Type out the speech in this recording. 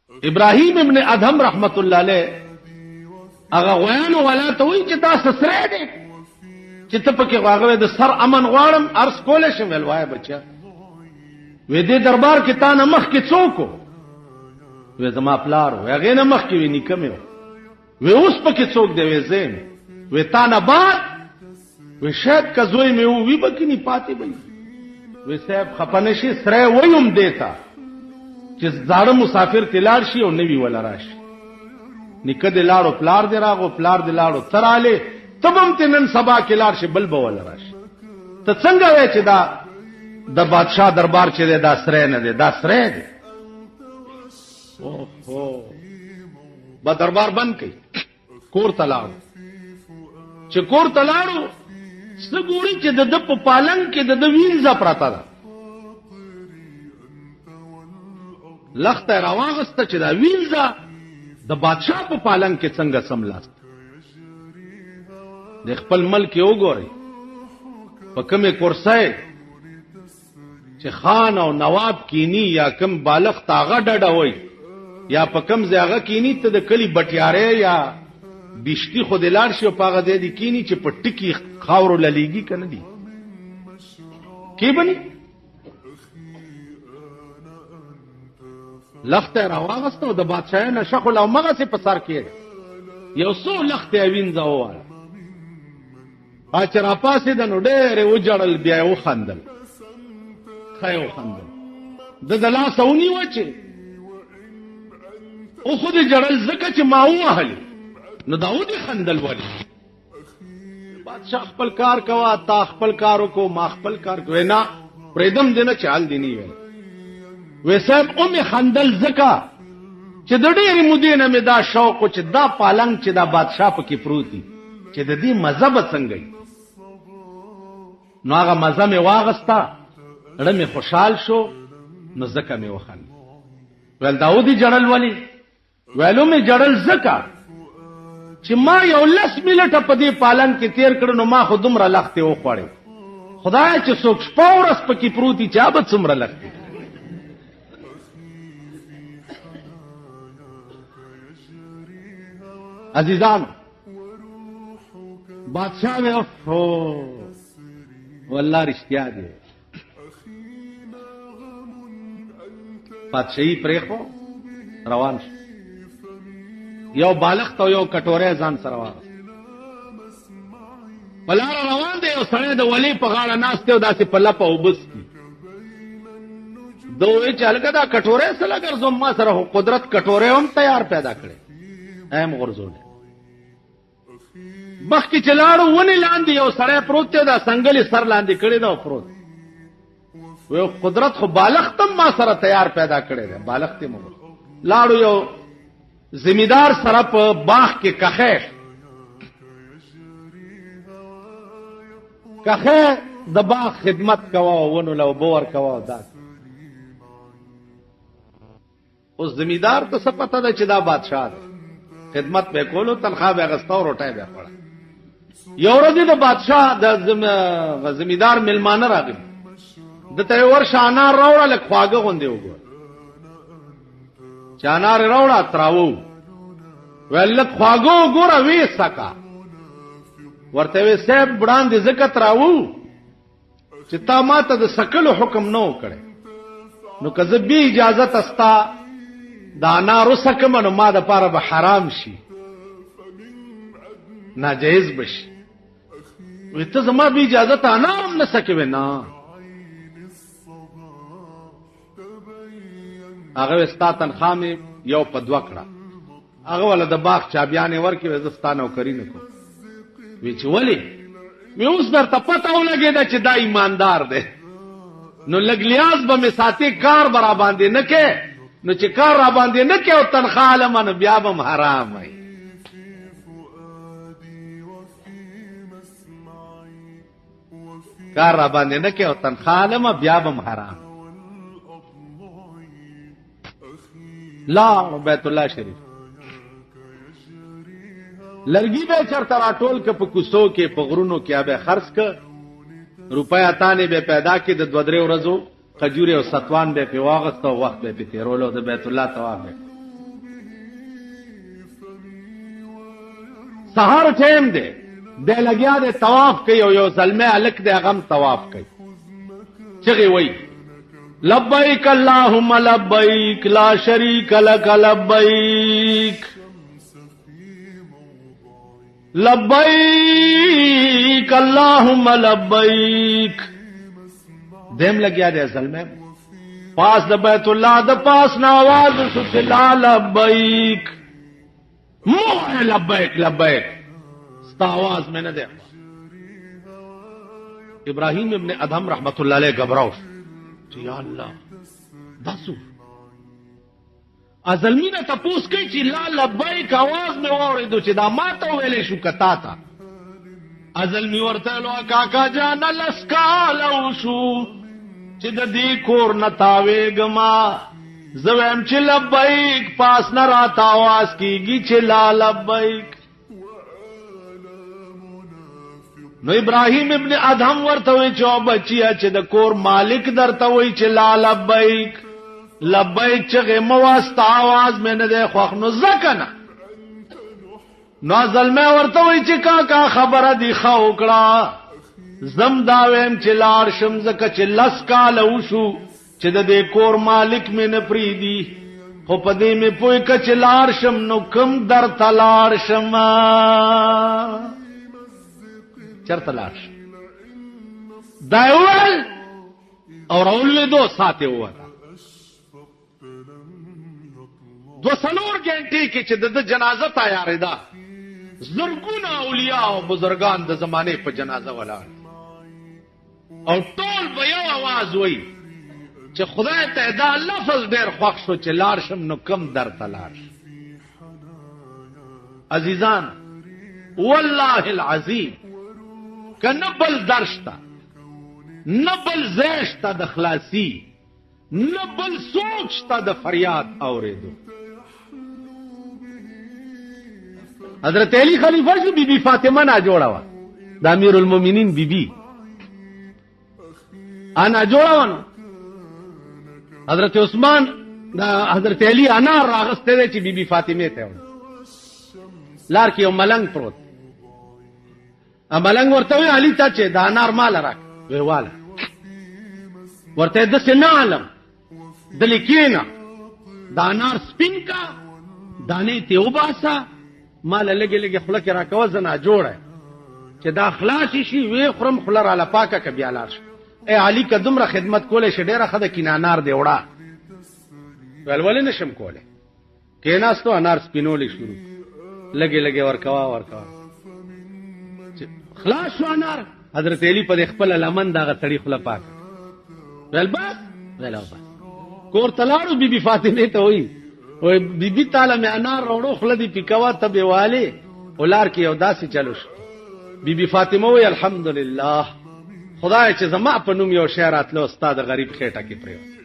ابراهیم ابن ادهم رحمت الله علیه هغه غویانو والا ته وایي چې دا سسری دی چې ته پکې هغه د سر امن غواړم عرض کولی شم. ویل وایه بچیا، وې دې دربار کې تا نه مخکې څوک و؟ وې زما پلار و. هغې نه مخکې وې نیکه مې و. وې اوس پکې څوک دی؟ وې زه یم. وې تا نه بعد؟ وې شاید که زوی مې و وي به کې نی پاتې به وي. وې صاحب خفه نه شي، سری ویم دې ته چې زاړه مسافر ته لاړ شي او نوي وله راشي. نیکه دې لاړو، پلار دې راغو، پلار دې لاړو، ته رالې، ته به هم ترې نن سبا کې لاړ شې، بل به وله راشي. ته څنګه وایې چې دا د بادشاه دربار چې دی دا سری نه دی، دا سری دی؟ اوهو، به دربار بند کړي. کور ته لاړو، چې کور ته لاړو څه ګوري چې د ده په پالنګ کې د ده وینځه پرته ده. لخته یې راواغسته چې دا وینځه د بادشاه په پالنګ کې څنګه سملاسته. د خپل ملک یې وګورئ په کومې کرسۍ چې خان او نواب کینی یا کم بالښت هغه ډډه وای یا په کم ځای هغه کینی، ته د کلي بټیارې یا بشتي خو دې لاړ شي او په هغه ځای دې کینی چې په ټکي خاورو للیږي که نه دي کې بني. لخته یې راواغسته او د بادشاهۍ نشه خو لا همغسې په سر کې یو څو لختې یې وینځه وواله. چې راپاڅېده نو ډېر یې وژړل، بیا یې وخندل، ښه یې وخندل. ده د لاسه ونیوه چې او خو دې ژړل ځکه چې ما ووهلې، نو دا ودې خندل ولې؟ بادشاه خپل کار کوه، تا خپل کار وکړو، ما خپل کار کوه. نه پرېږدم دې نه چې حال دې نه ویل. وی صاحب ومې خندل ځکه چې د ډېرې مودې نه مې دا شوق و چې دا پالنګ چې دا بادشاه پکې پروت دی چې د دې مزه به څنګه وي. نو هغه مزه مې واغسته، زړه مې خوشحال شو، نو ځکه مې وخندل. ویل دا ودې ژړل ولې؟ ویلو مې ژړل ځکه چې ما یو لس منټه په دې پالنګ کې تیر کړ، نو ما خو دومره لختې وخوړې، خدای چې څوک شپه ورځ پکې پروت دي چا به څومره لختې. عزیزانو بادشاہ وی اوفو والله رښتیا دی، بادشاہي پرېښو روان شو. یو بالښت او یو کټوری ځان سره واغست، په لاره روان دی. یو سړی د ولې په غاړه ناست دی او داسې په لپه اوبه څکي. ده وویل چې هلکه دا کټوری څه له ګرځوم، ما سره خو قدرت کټوری هم تیار پیدا کړی، هم غورځولی. مخکې چې لاړو ونې لاندې یو سړی پروت دی، دا څنګلې سر لاندې کړی ده او پروت. وی قدرت خو بالښت هم ما سره تیار پیدا کړی دی، بالښت یې مو. لاړو یو زمیدار سره په باغ کې کخه کخه د باغ خدمت کوه، ونو له اوبه ورکوه. دا اوس زمیدار ته څه پته ده چې دا بادشاه دی، خدمت به کولو، تنخواه به اخیسته او روټۍ به خوړه. یو ورځ د بادشاه د زمیدار مېلمانه راغلي، ده ته یې ورشه انار راوړه، لږ خواږه غوندې وګوره. چې انار یې راوړه تراوه، ویل لږ خواږه وګوره، ویې سکه. ورته ویې صاحب وړاندې ځکه تراوه چې تا ما ته د سکلو حکم نه وکړی، نو که زه بې اجازته ستا د انار وسکم نو ما دپاره به حرام شي، ناجایز به شي. وی ته زما بې اجازته انار هم نه سکې؟ وی نه. هغه وی ستا تنخوا مې یو په دوه کړه. هغه وله د باغ چابیانې ورکړې، وی زه ستا نوکري نه کوم. وی چې ولې؟ وی اوس درته پته ولګېده چې دا ایماندار دی، نو لږ لیاز به مې ساتې، کار به راباندې نه کې، نو چې کار راباندې نه کې او تنخوا علمه نو بیا به هم حرام وي. کار را باندې نه کې او تنخوا علمه بیا به هم حرام. لاړو بیت الله شریف، لرګي به چرته راټول که په کوڅو کې په غرونو کې به خرڅ که، روپۍ اتانې به پیدا کې، د دوه درې ورځو کجورې او ستوان به پې واغسته او وخت به پې تېرولو، د بیت الله طواف به. سهار ټایم دی، دی لګیا دی طواف کوي او یو زلمی هلک دی هغه هم طواف کوي. چغې وایي لبیک اللهم لبیک لا شریک لک لبیک، لبیک اللهم لبیک. دیم لګیا دی زلمی پاس د بیت الله د پاس نه आवाज شو چې لا لبیک، مو لبیک لبیک، ستا आवाज مې نه دی. ابراهیم ابن ادهم رحمت الله علیه غبراو چې یا الله دا څه ازلمی نه تپوس کوي چې لا لبیک आवाज مې واورېدو چې دا ما ته ویلې شو کتا تا. ازلمی ورته لو کاکا جان لس کاله وشو چې د دې کور نه تاوېږم، زه وایم چې لبیک، پاس نه راته आवाज کېږي چې لا لبیک. نو ابراهیم ابن ادهم ورته وی چې او بچیا چې د کور مالک درته وی چې لا لبیک لبیک چې مواستا आवाज مې نه دی خوښ، نو ځکه نه. نو زلمی ورته وی چې کاکا خبره دی ښه وکړه، زم دا ویم چې لاړ شم ځکه چې لس کاله وشو چې د دې کور مالک مې نه پرېږدي، خو په دې مې پوه که چې لاړ شم نو کوم در ته لاړ شم، چېرته لاړ شم. دا یې وویل او راولوېدو، سات یې ووته. 2-4 ګنټې کې چې د ده جنازه تیارېده، زرګونه اولیاء او بزرګان د زمانې په جنازه ولاړ او ټول به یو आवाज وایي چې خدای ته دا لفظ ډېر خوښ شو چې لاړ شم نو کم در ته لاړ شم. عزیزان والله العظیم که نه بل در شته، نه بل ځای شته د خلاصي، نه بل څوک شته د فریاد اورېدو. حضرت علی خلیفہ شو، بی بی فاطمه نا جوړه وه، د امیر المؤمنین بی بی انا جوړه وه. نو حضرت عثمان د حضرت علی انار راغستی دی چې بی بی فاطمې ته وړي. لار کې یو ملنګ پروت، ملنګ ورته وایي علي ته چې دا انار ماله راکړه. وایي واله. ورته داسې نه علم دلې کښېنه، دا انار سپین کا، دانې ترې وباسه، ماله لږې لږې خوله کې راکوه، زه ناجوړه یم چې دا خلاصې شي ویې خورم، خوله راله پاکه که بیا لاړ شم. ای علي که دومره خدمت کولی شي ډېره ښه ده، کینه انار دې وړه. ویل ولې نه شم کولی؟ کېناستو انار سپینولې شروع، لږې لږې ورکوه ورکوه، چې خلاص شو انار. حضرت علی په دې خپله لمن دغه سړي خوله پاکه، ویل بس، ویل او بس. کور ته لاړو، بي بي فاطمې ته وایي، وایي بي بي تاله مې انار راوړو، خوله دې پیکوه، ته به والې. خو لار کې یو داسې چلو شو. بي بي فاطمه وایي الحمدلله خدای چې زما په نوم یو شی راتلو ستا د غریب خېټه کې پرېوت.